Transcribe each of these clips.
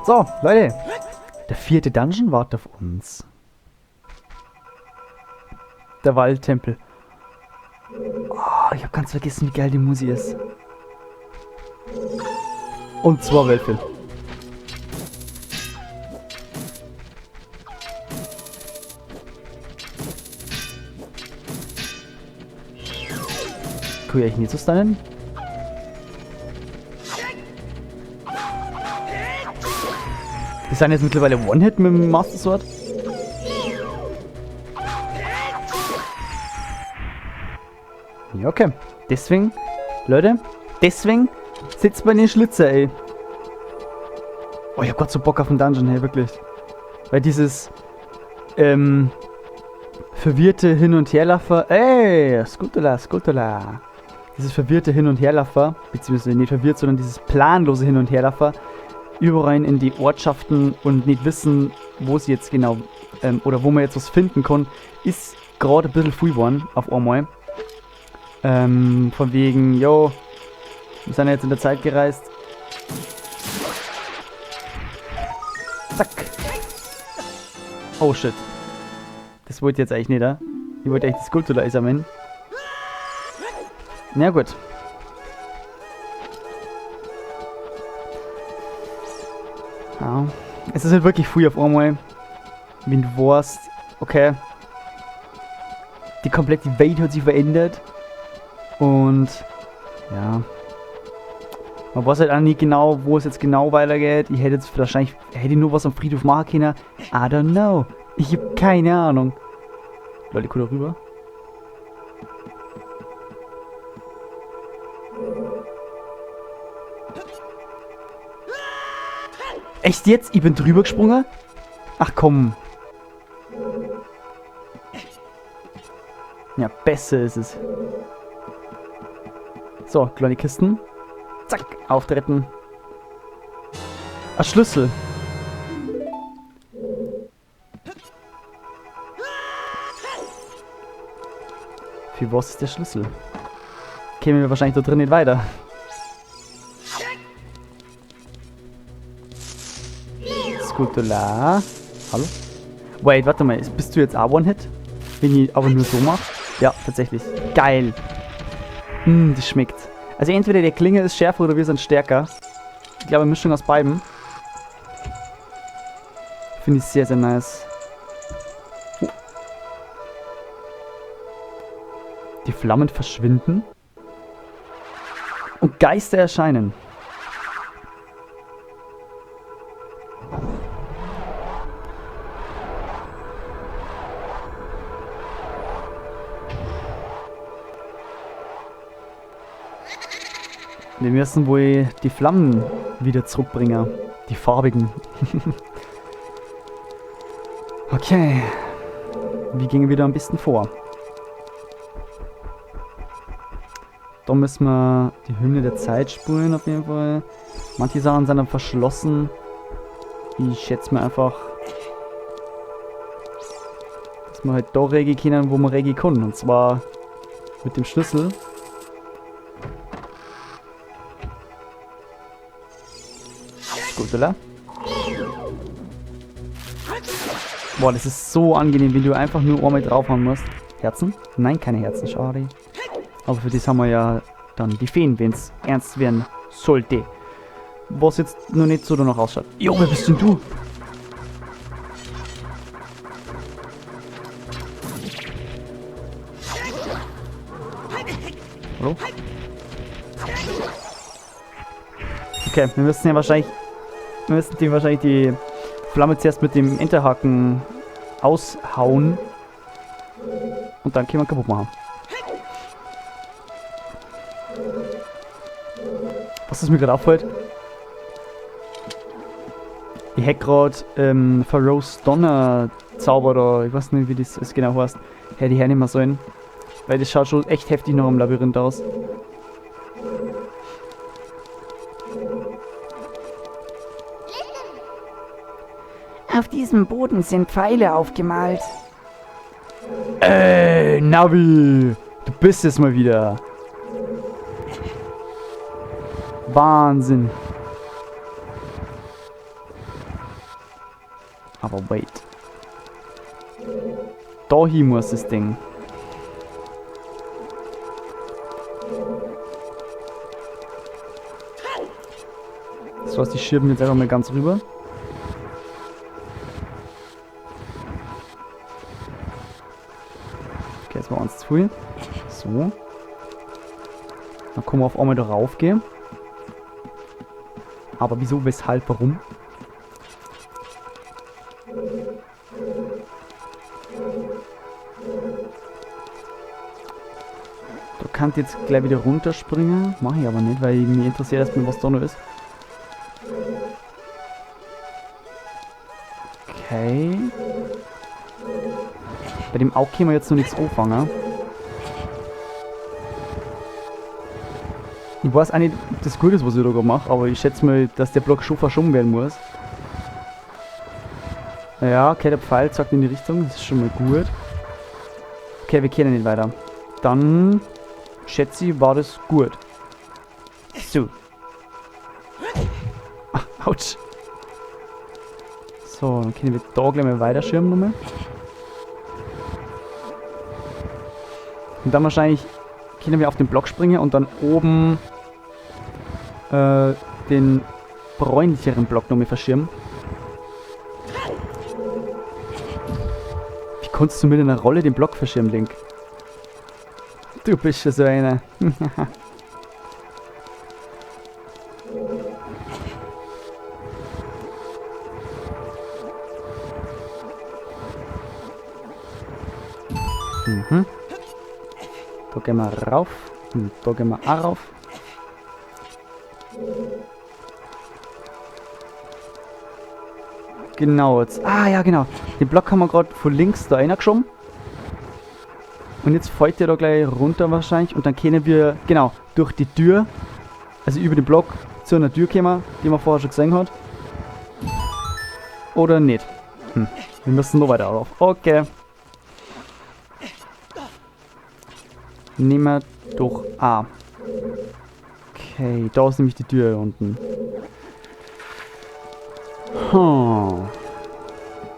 So, Leute. Der 4. Dungeon wartet auf uns. Der Waldtempel. Oh, ich hab ganz vergessen, wie geil die Musik ist. Und zwar Wölfe. Kann ich eigentlich nicht so stunnen? Die sind jetzt mittlerweile One-Hit mit dem Master Sword. Ja, okay. Deswegen, Leute, deswegen sitzt man in den Schlitzer, ey. Oh, ich hab grad so Bock auf den Dungeon, hey, wirklich. Weil dieses verwirrte Hin- und Herlaufer, ey, Skulltula, Skulltula. Dieses verwirrte Hin- und Herlaufer, beziehungsweise nicht verwirrt, sondern dieses planlose Hin- und Herlaufer, überall in die Ortschaften und nicht wissen, wo sie jetzt genau, oder wo man jetzt was finden kann, ist gerade ein bisschen viel geworden auf einmal. Von wegen, yo, wir sind ja jetzt in der Zeit gereist. Zack. Oh shit. Das wollte ich jetzt eigentlich nicht, oder? Ich wollte eigentlich das Skulltula einsammeln. Na gut. Ja. Es ist halt wirklich früh auf einmal. Wenn du weißt, okay. Die komplette Welt hat sich verändert. Und ja. Man weiß halt auch nicht genau, wo es jetzt genau weitergeht. Ich hätte jetzt wahrscheinlich, hätte ich nur was am Friedhof machen können. I don't know. Ich hab keine Ahnung. Leute, guck da rüber. Echt jetzt? Ich bin drüber gesprungen? Ach komm. Ja, besser ist es. So, kleine Kisten. Zack, auftreten. Ein Schlüssel. Für was ist der Schlüssel? Kämen wir wahrscheinlich da drin nicht weiter. Skulltula. Hallo? Wait, warte mal. Bist du jetzt auch One-Hit? Wenn ich aber nur so mache? Ja, tatsächlich. Geil. Das schmeckt. Also entweder der Klinge ist schärfer oder wir sind stärker. Ich glaube, eine Mischung aus beiden. Finde ich sehr, sehr nice. Oh. Die Flammen verschwinden. Und Geister erscheinen. Wir müssen wohl die Flammen wieder zurückbringen. Die farbigen. Okay. Wie gehen wir wieder am besten vor? Da müssen wir die Hymne der Zeit spulen auf jeden Fall. Manche Sachen sind dann verschlossen. Ich schätze mir einfach, dass wir halt da regen können, wo wir regen können. Und zwar mit dem Schlüssel. Gut, oder? Boah, das ist so angenehm, wenn du einfach nur einmal draufhauen musst. Herzen? Nein, keine Herzen, schade. Aber für das haben wir ja dann die Feen, wenn's ernst werden sollte. Was jetzt noch nicht so danach ausschaut. Jo, wer bist denn du? Hallo? Okay, wir müssen ja wahrscheinlich... Wir müssen dem wahrscheinlich die Flamme zuerst mit dem Enterhaken aushauen. Und dann können wir kaputt machen. Was ist mir gerade auffällt? Ich hätte grad Faroes Donner Zauber oder ich weiß nicht, wie das genau heißt. Hätte ich hernehmen sollen. Weil das schaut schon echt heftig noch am Labyrinth aus. Auf diesem Boden sind Pfeile aufgemalt. Ey, Navi! Du bist es mal wieder. Wahnsinn. Aber wait. Da hin muss das Ding. Das heißt, die schirmen jetzt einfach mal ganz rüber. Okay, jetzt war uns zu viel. So. Dann können wir auf einmal da raufgehen. Aber wieso, weshalb, warum? Da kann ich jetzt gleich wieder runterspringen. Mach ich aber nicht, weil mich interessiert erstmal, was da noch ist. Okay. Bei dem Auge können wir jetzt noch nichts anfangen. Ich weiß auch nicht, ob das gut ist, was ich da gerade mache, aber ich schätze mal, dass der Block schon verschoben werden muss. Ja, okay, der Pfeil zeigt in die Richtung, das ist schon mal gut. Okay, wir können nicht weiter. Dann, schätze ich, war das gut. So. Ah, ouch. So, dann können wir da gleich mal weiterschirmen nochmal. Und dann wahrscheinlich können wir auf den Block springen und dann oben den bräunlicheren Block nochmal verschirmen. Wie konntest du mit einer Rolle den Block verschirmen, Link? Du bist ja so einer. Mhm. Da gehen wir rauf. Und da gehen wir auch rauf. Genau, jetzt. Ah ja, genau. Den Block haben wir gerade von links da reingeschoben. Und jetzt fällt der da gleich runter wahrscheinlich. Und dann können wir, genau, durch die Tür, also über den Block zu einer Tür kommen, die man vorher schon gesehen hat. Oder nicht. Wir müssen noch weiter rauf. Okay. Nehmen wir doch A. Okay, da ist nämlich die Tür unten.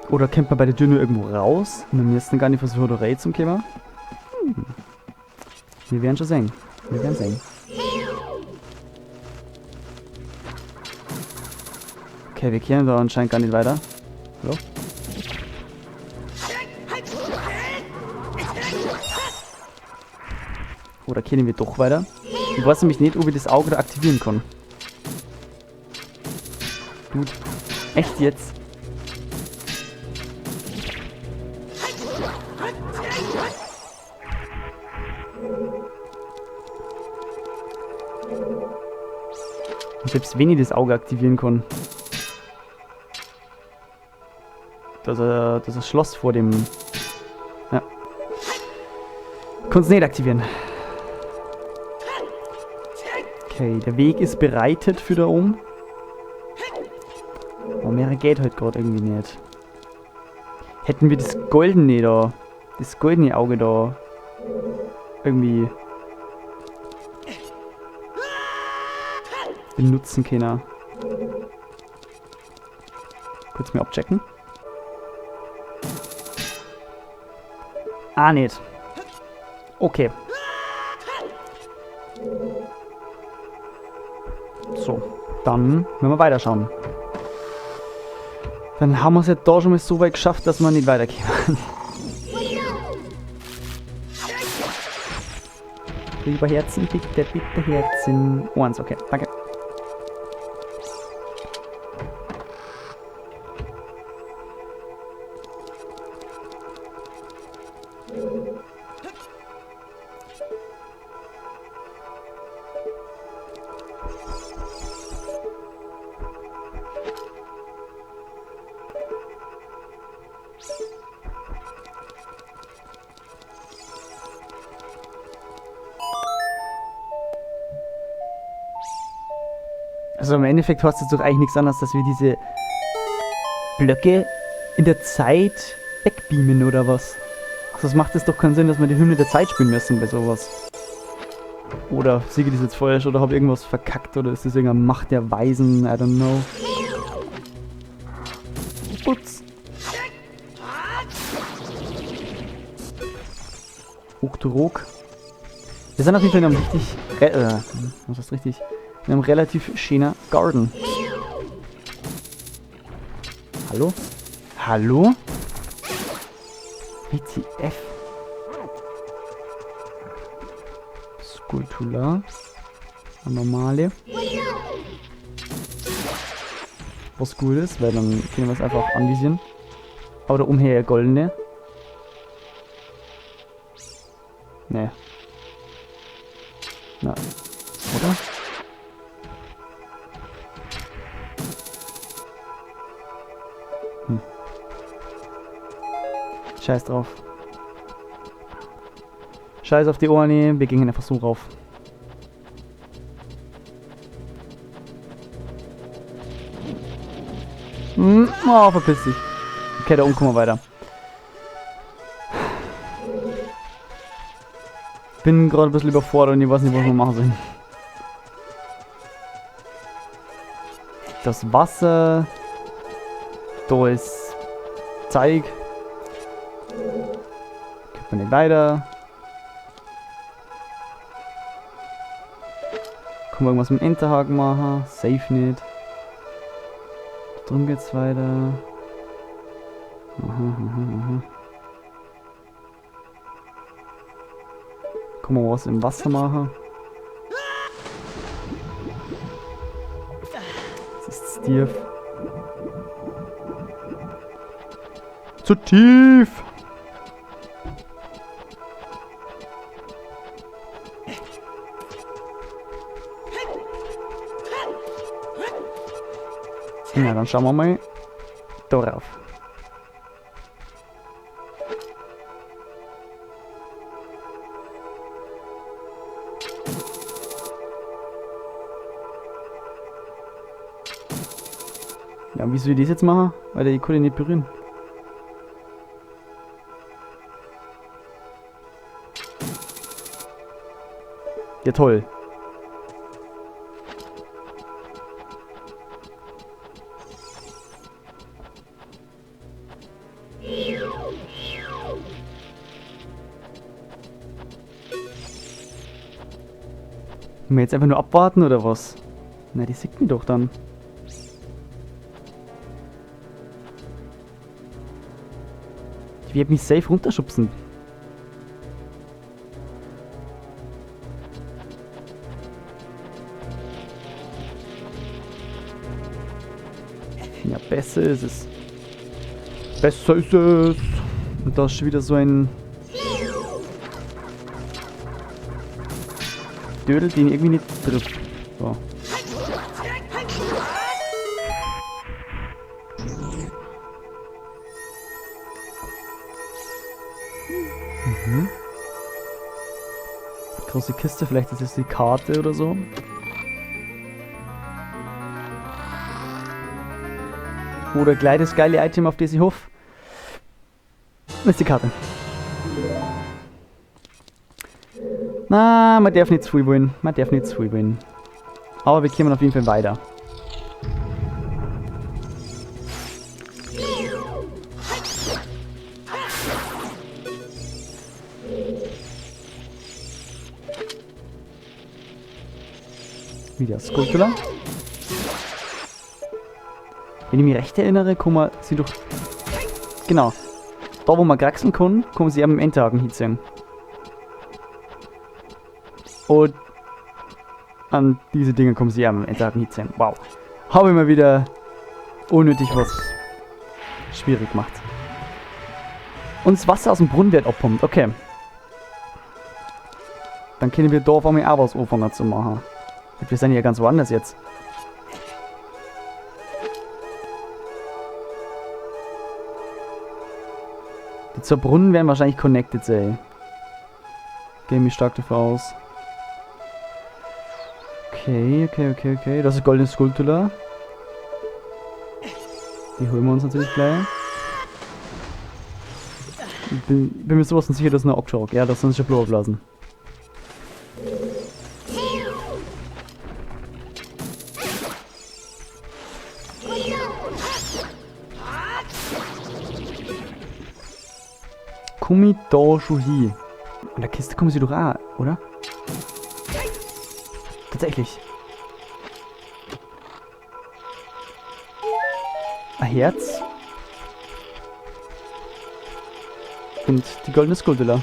Oder kommt man bei der Tür nur irgendwo raus? Wir müssen gar nicht versuchen, da rein zu kommen. Wir werden schon sehen. Wir werden sehen. Okay, wir kehren da anscheinend gar nicht weiter. Hallo? Oder kennen wir doch weiter? Ich weiß nämlich nicht, ob ich das Auge da aktivieren kann. Dude. Echt jetzt? Und selbst wenn ich das Auge aktivieren kann. Da ist ein Schloss vor dem... Ja. Kann's nicht aktivieren. Okay, der Weg ist bereitet für da oben. Aber mehr geht halt gerade irgendwie nicht. Hätten wir das goldene da, das goldene Auge da, irgendwie benutzen können. Kurz mal abchecken. Ah, nicht. Okay. So, dann werden wir weiterschauen. Dann haben wir es ja da schon mal so weit geschafft, dass wir nicht weiterkommen. Lieber Herzen, bitte, bitte Herzen. Eins, okay, danke. Also im Endeffekt heißt es doch eigentlich nichts anderes, dass wir diese Blöcke in der Zeit wegbeamen oder was. Also es macht es doch keinen Sinn, dass wir die Hymne der Zeit spielen müssen bei sowas. Oder sehe ich das jetzt falsch oder habe irgendwas verkackt oder ist das irgendeine Macht der Weisen? I don't know. Putz. Octorok. Wir sind auf jeden Fall in einem richtig... was ist richtig? In einem relativ schönen Garden. Hallo? Hallo? WTF? Skulltula. Normale. Was gut ist, weil dann können wir es einfach anvisieren. Aber da umher goldene. Nee. Na. Oder? Hm. Scheiß drauf. Scheiß auf die Ohren, wir gingen einfach so rauf. Hm, oh, verpiss dich. Okay, da oben kommen wir weiter. Bin gerade ein bisschen überfordert und ich weiß nicht, was wir machen sollen. Das Wasser. Da ist Zeug. Kommt man nicht weiter. Kann man irgendwas mit dem Enterhaken machen? Safe nicht. Drum geht's weiter. Aha, aha, aha. Kann man was im Wasser machen? Das ist zu tief. Zu tief! Na, dann schauen wir mal darauf. Ja, wie soll ich das jetzt machen? Weil ich kann ihn nicht berühren. Ja, toll. Wollen wir jetzt einfach nur abwarten oder was? Na, die sieht mich doch dann. Die wird mich safe runterschubsen. Ja, besser ist es. Besser ist es. Und da ist schon wieder so ein Dödel, den irgendwie nicht trifft. So. Mhm. Große Kiste, vielleicht ist das die Karte oder so. Oder gleich das geile Item, auf das ich hoffe. Das ist die Karte. Na, man darf nicht zu viel wollen. Man darf nicht zu viel wollen. Aber wir kommen auf jeden Fall weiter. Wieder Skulltula. Wenn ich mich recht erinnere, kann man sie doch... Genau. Da, wo man kraxeln kann, kann man sie eben im Enterhaken hinziehen. Und an diese Dinge kommen sie am Enterhaken hinziehen. Wow. Habe ich mal wieder unnötig was schwierig gemacht. Und das Wasser aus dem Brunnen wird abpumpt. Okay. Dann können wir da auf einmal auch was anfangen zu machen. Wir sind ja ganz woanders jetzt. Die zwei Brunnen werden wahrscheinlich connected sein. Gehe mich stark davon aus. Okay, okay, okay, okay. Das ist goldene Skulltula. Die holen wir uns natürlich gleich. Ich bin mir sowas von sicher, dass es eine Octorok. Ja, das sind schon Blubberblasen. Komm ich da schon hin? An der Kiste kommen sie doch auch, oder? Tatsächlich. Ein Herz. Und die goldene Skulltula.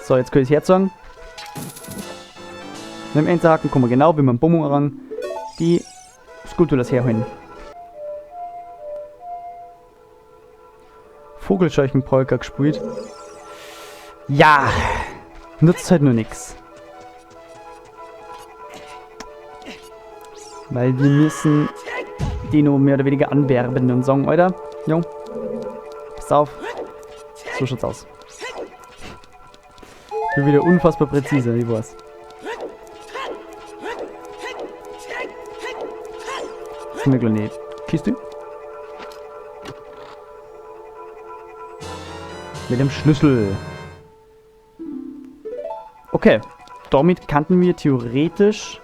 So, jetzt kann ich das Herz sagen. Mit dem Enterhaken kommen wir genau wie mit dem Bumerang die Skulltulas herholen. Vogelscheuchenpolka gespielt. Ja! Nutzt halt nur nix. Weil wir müssen die nur mehr oder weniger anwerben und sagen, Alter, jo, pass auf. So schaut's aus. Ich bin wieder unfassbar präzise, ich weiß. Das ist eine kleine Kiste. Mit dem Schlüssel. Okay, damit könnten wir theoretisch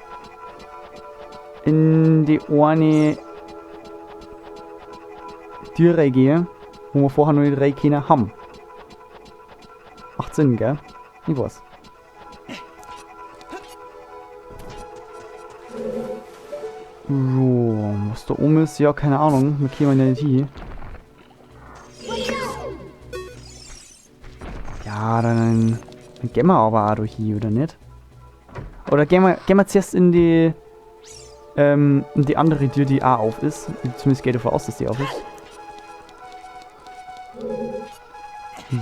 in die eine Tür reingehen, wo wir vorher noch nicht rein können haben. Macht Sinn, gell? Ich weiß. So, was da oben ist, ja, keine Ahnung. Wir kommen ja nicht hin. Ja, dann gehen wir aber auch durch hier, oder nicht? Oder gehen wir zuerst in die andere Tür, die auch auf ist. Zumindest geht davon aus, dass die auf ist.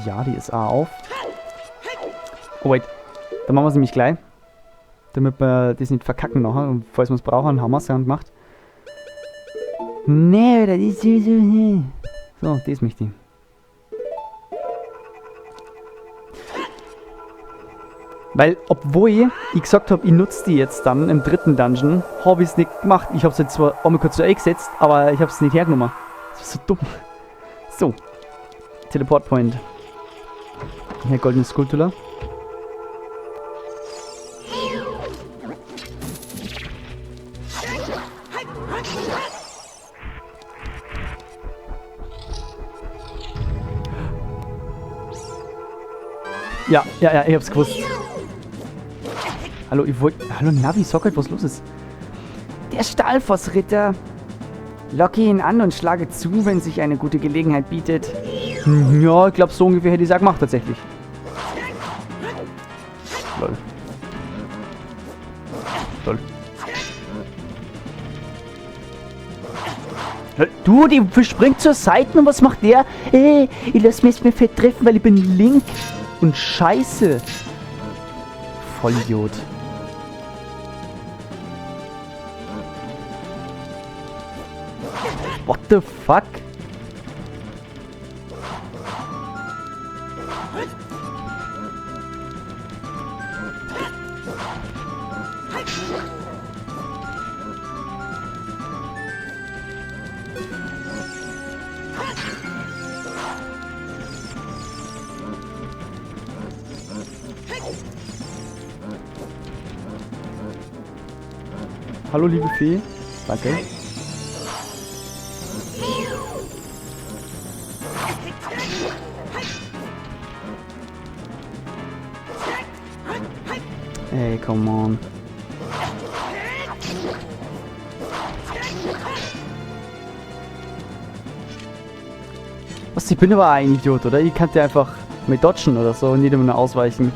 Ja, die ist auch auf. Oh wait, dann machen wir es nämlich gleich. Damit wir das nicht verkacken nachher. Und falls wir es brauchen, haben wir es ja gemacht. Nee, das ist so. So, das möchte ich. Weil, obwohl ich gesagt habe, ich nutze die jetzt dann im dritten Dungeon, habe ich es nicht gemacht. Ich habe es jetzt zwar einmal kurz so eingesetzt, aber ich habe es nicht hergenommen. Das ist so dumm. So. Teleport Point. Hier, goldene Skulltula. Ja, ja, ja, ich hab's gewusst. Hallo, ich wollte... Hallo, Navi, sag halt, was los ist. Der Stalfos-Ritter. Locke ihn an und schlage zu, wenn sich eine gute Gelegenheit bietet. Ja, ich glaube, so ungefähr hätte ich es auch gemacht, tatsächlich. Lol. Lol. Lol. Du, die springt zur Seite und was macht der? Ey, ich lass mich jetzt mehr fett treffen, weil ich bin Link. Und Scheiße. Vollidiot. What the fuck? Hallo, liebe Fee. Danke. Ey, come on. Was, ich bin aber ein Idiot, oder? Ich kann dir einfach mit dodgen oder so und nicht immer nur ausweichen.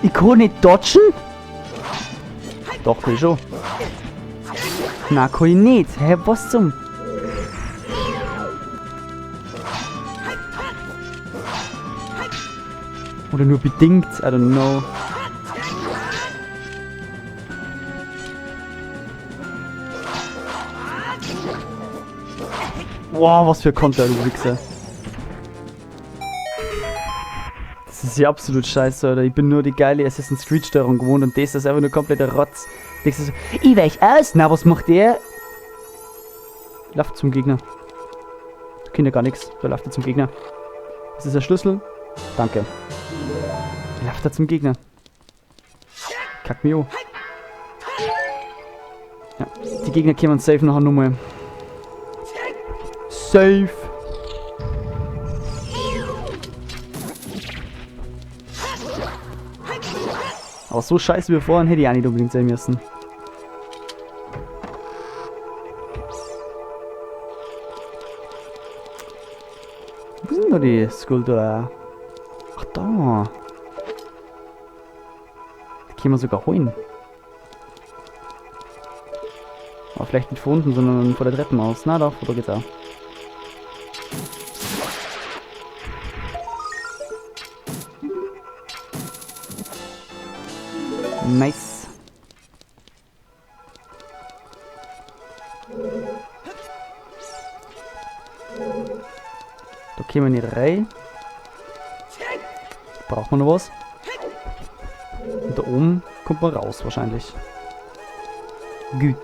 Ich kann nicht dodgen? Doch, kann ich schon. Na, kann ich nicht. Hä, was zum... Oder nur bedingt, I don't know. Wow, was für Konter, du Wichser. Das ist ja absolut scheiße, Alter. Ich bin nur die geile Assassin's Creed Steuerung gewohnt und das ist einfach nur kompletter Rotz. Denkst du so, ich weich aus. Na, was macht der? Läuft zum Gegner. Da kennt ja gar nichts. Da läuft er zum Gegner. Das ist der Schlüssel. Danke. Läuft er zum Gegner. Kack mir. Ja, die Gegner kämen safe nachher nochmal. Safe. Aber so scheiße wie vorhin hätte ich auch nicht unbedingt sein müssen. Wo sind denn die Skulpturen? Ach da. Die können wir sogar holen. Aber vielleicht nicht von unten, sondern vor der Treppe aus. Na doch, da geht's auch. Nice. Da kommen wir nicht rein. Braucht man noch was? Und da oben kommt man raus wahrscheinlich. Gut.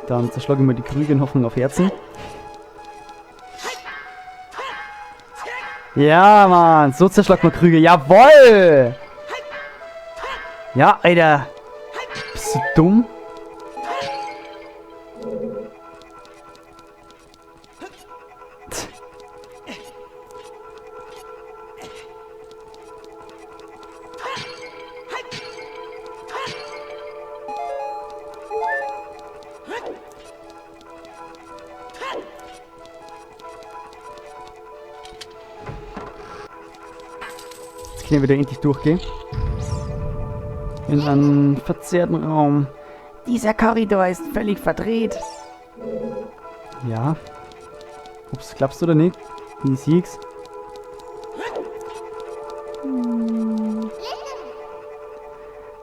Dann zerschlage ich mal die Krüge in Hoffnung auf Herzen. Ja, Mann. So zerschlagt man Krüge. Jawoll! Ja, Alter. Bist du dumm? Jetzt können wir wieder endlich durchgehen. In einen verzerrten Raum. Dieser Korridor ist völlig verdreht. Ja. Ups, klappst du oder nicht? Ich sieh's.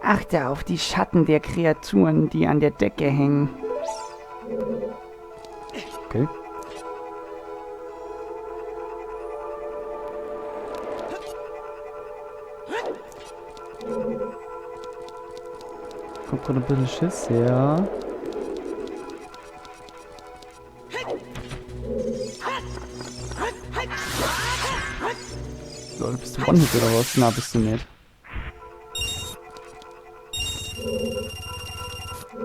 Achte auf die Schatten der Kreaturen, die an der Decke hängen. Okay. Kommt gerade ein bisschen Schiss, ja. Lol, bist du One-Hit oder was? Na, bist du nicht.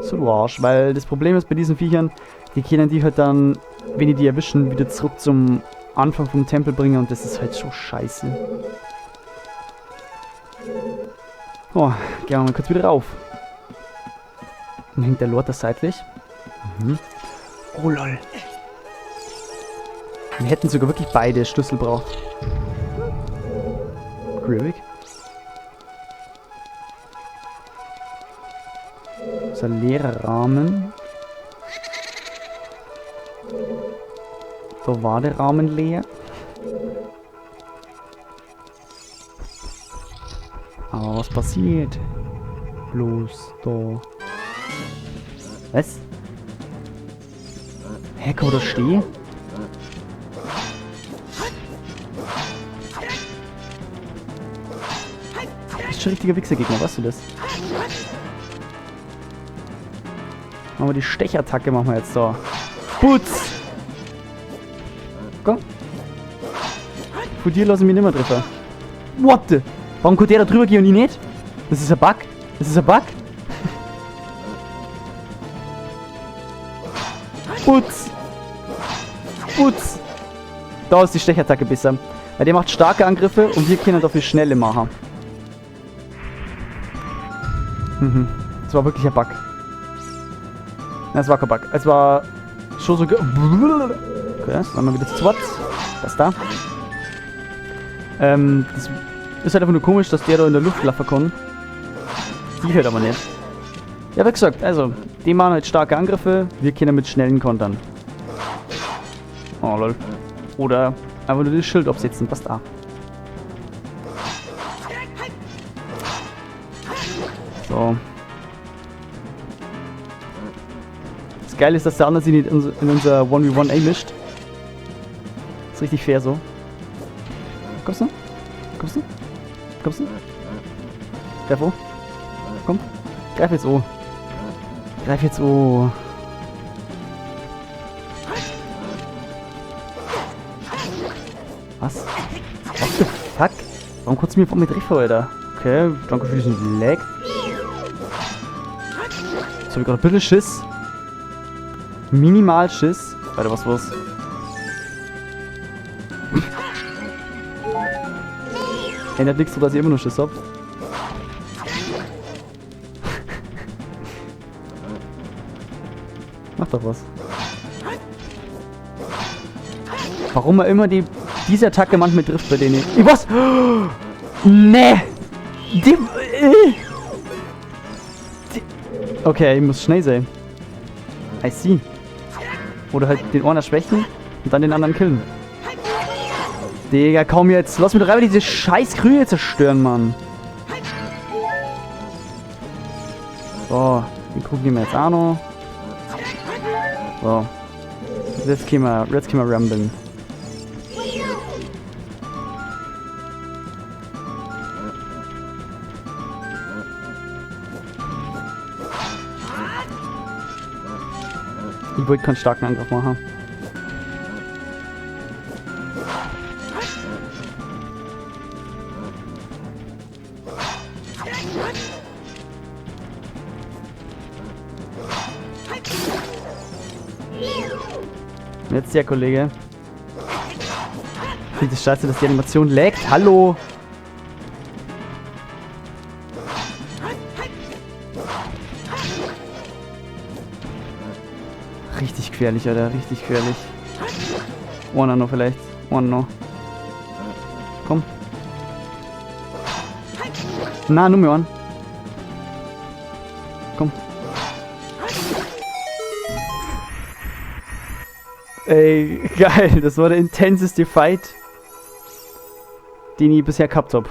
So, du Arsch, weil das Problem ist bei diesen Viechern, die können die halt dann, wenn die die erwischen, wieder zurück zum Anfang vom Tempel bringen und das ist halt so scheiße. Oh, gehen wir mal kurz wieder rauf. Dann hängt der Lord da seitlich. Mhm. Oh lol. Wir hätten sogar wirklich beide Schlüssel braucht. Grivik. Das ist ein leerer Rahmen. Da war der Rahmen leer. Aber was passiert? Bloß da. Was? Hä, kann man da stehen? Das ist schon ein richtiger Wichsergegner, weißt du das? Machen wir die Stechattacke, machen wir jetzt da. Putz! Komm. Von dir lasse ich mich nicht mehr treffen. What the? Warum konnte der da drüber gehen und ich nicht? Das ist ein Bug. Das ist ein Bug. Putz! Putz! Da ist die Stechattacke besser. Weil der macht starke Angriffe und wir können dafür schnelle machen. Mhm. Das war wirklich ein Bug. Nein, es war kein Bug. Es war schon so. Okay, das waren wir wieder zu zweit. Das da. Das ist halt einfach nur komisch, dass der da in der Luft laufen kann. Die hört aber nicht. Ja, wie gesagt, also, die machen halt starke Angriffe, wir können mit schnellen Kontern. Oh lol. Oder einfach nur das Schild absetzen, passt auch. So. Das Geile ist, dass der andere sich nicht in unser 1v1 einmischt. Ist richtig fair so. Kommst du? Kommst du? Kommst du? Greif oh. Komm. Greif jetzt oh. Greif jetzt oh. Was? What the fuck? Warum kurz mir vor mir Treffer, Alter? Okay, danke für diesen Lag. Jetzt hab ich gerade ein bisschen Schiss. Minimal Schiss. Weiter was los. Ändert nichts, dass ich immer noch Schiss hab. Mach doch was. Warum er immer diese Attacke manchmal trifft bei denen. Ich was? Nee! Okay, ich muss schnell sein. I see. Oder halt den Orner schwächen und dann den anderen killen. Digga, komm jetzt. Lass mich doch einfach diese scheiß Krühe zerstören, Mann. So, den Krug nehmen wir jetzt auch noch. So. Jetzt können wir rumbeln. Ich wollte keinen starken Angriff machen. Jetzt der Kollege. Ich finde das scheiße, dass die Animation laggt. Hallo! Richtig gefährlich, Alter. Richtig gefährlich. Einer noch vielleicht. Einer noch. Komm. Na, nur mehr einen. Komm. Ey, geil. Das war der intenseste Fight, den ich bisher gehabt hab.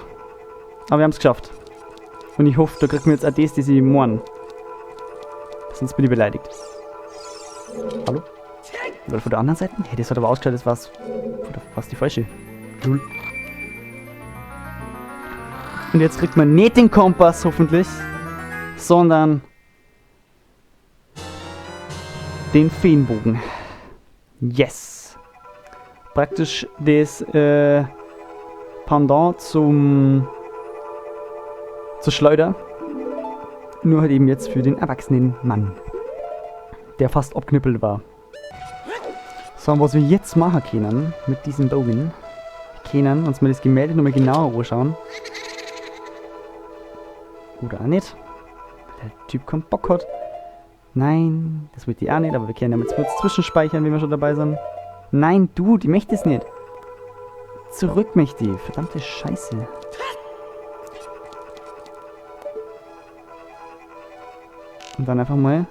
Aber wir haben's geschafft. Und ich hoffe, da kriegen wir jetzt ADs, die sie mohren. Sonst bin ich beleidigt. Hallo? Oder von der anderen Seite? Hey, das hat aber ausgeschaut, das war's. Was die falsche. Lul. Und jetzt kriegt man nicht den Kompass, hoffentlich, sondern den Feenbogen. Yes! Praktisch das Pendant zur Schleuder. Nur halt eben jetzt für den erwachsenen Mann, der fast abknippelt war. So, und was wir jetzt machen können mit diesem Bogen, wir können uns mal das Gemälde nochmal genauer anschauen. Oder auch nicht. Weil der Typ keinen Bock hat. Nein, das wird die auch nicht, aber wir können damit kurz zwischenspeichern, wenn wir schon dabei sind. Nein, du, die möchte es nicht. Zurück möchte die. Verdammte Scheiße. Und dann einfach mal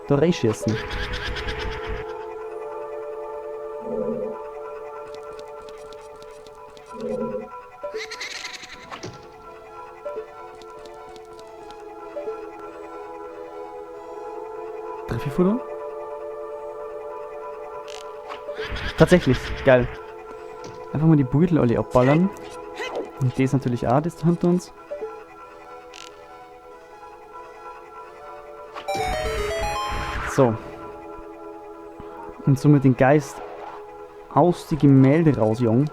da reinschießen. Treffifutter? Tatsächlich, geil. Einfach mal die Beutel alle abballern. Und das natürlich auch, das da hinter uns. So. Und somit den Geist aus die Gemälde raus, Jung.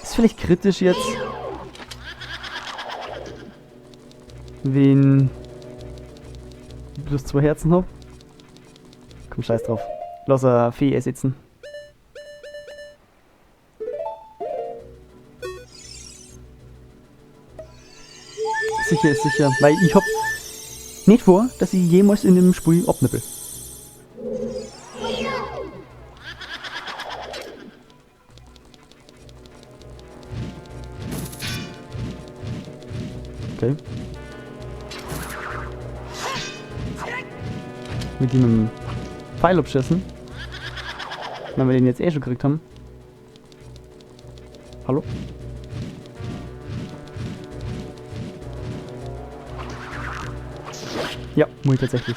Ist vielleicht kritisch jetzt. Wenn ich bloß 2 Herzen hab. Komm, scheiß drauf. Lass eine Fee ersetzen. Sicher ist sicher, weil ich hab nicht vor, dass ich jemals in dem Spiel abnippel. Okay. Mit dem Pfeil abschießen. Wenn wir den jetzt eh schon gekriegt haben. Hallo? Ja, muss ich tatsächlich.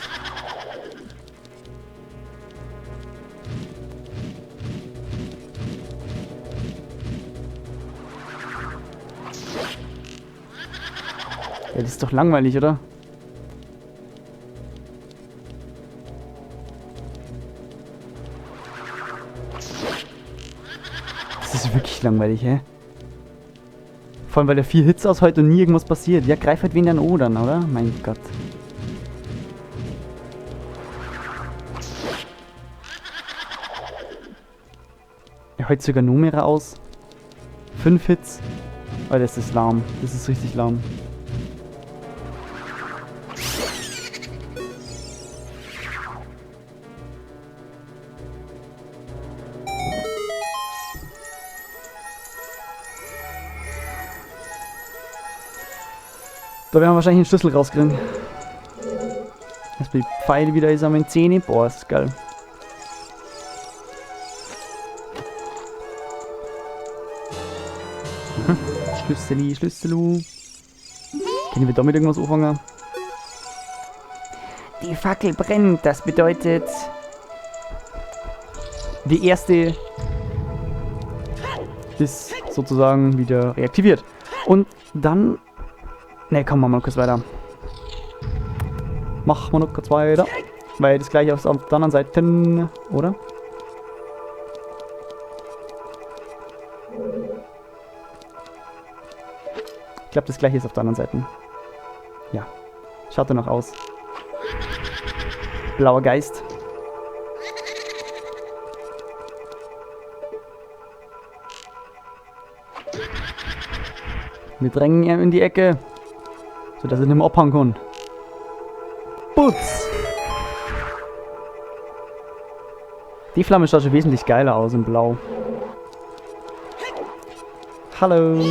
Ja, das ist doch langweilig, oder? Das ist wirklich langweilig, hä? Vor allem, weil der 4 Hits aushält und nie irgendwas passiert. Ja, greif halt wen dann an, oder? Mein Gott. Er hält sogar noch mehr aus. 5 Hits. Oh, das ist lahm. Das ist richtig lahm. Da werden wir wahrscheinlich einen Schlüssel rauskriegen. Erstmal die Pfeile wieder einsammeln. 10. Boah, ist geil. Schlüsseli, Schlüsselu. Können wir damit irgendwas anfangen? Die Fackel brennt, das bedeutet... Die erste ist sozusagen wieder reaktiviert. Und dann... Ne, komm, machen wir noch kurz weiter. Machen wir noch kurz weiter. Weil das gleiche auf der anderen Seite, oder? Ich glaube, das gleiche ist auf der anderen Seite. Ja. Schaut danach aus. Blauer Geist. Wir drängen ihn in die Ecke, sodass er nicht mehr abhauen kann. Putz! Die Flamme schaut schon wesentlich geiler aus in Blau. Hallo!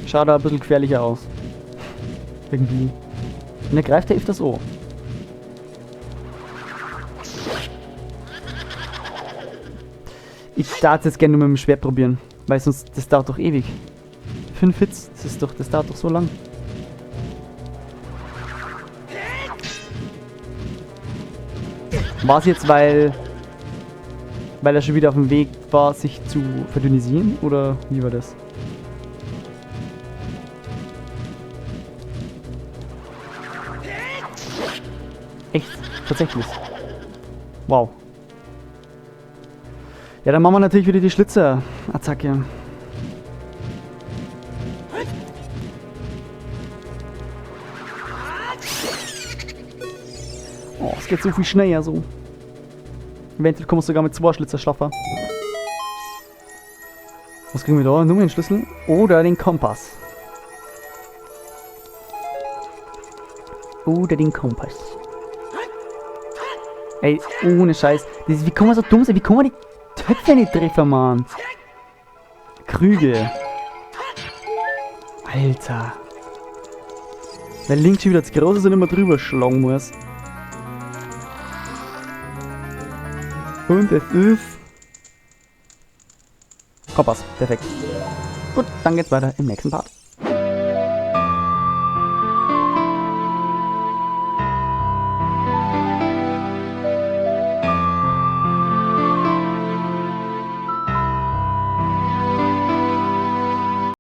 Schaut da ein bisschen gefährlicher aus. Irgendwie. Und er greift er öfters an. Ich darf es jetzt gerne nur mit dem Schwert probieren, weil sonst, das dauert doch ewig. 5 Hits, das dauert doch so lang. War's jetzt, weil er schon wieder auf dem Weg war, sich zu verdünnisieren? Oder wie war das? Echt? Tatsächlich. Wow. Ja, dann machen wir natürlich wieder die Schlitzer-Attacke. Oh, es geht so viel schneller so. Eventuell kommen wir sogar mit 2 Schlitzer schlaffer. Was kriegen wir da? Nur den Schlüssel oder den Kompass. Oder den Kompass. Ey, ohne Scheiß. Das ist, wie kann man so dumm sein? Wie kann man die Töpfe nicht treffen, Mann? Krüge. Alter. Weil Link schon wieder zu groß ist und immer drüber schlagen muss. Und es ist... Kompass. Perfekt. Gut, dann geht's weiter im nächsten Part.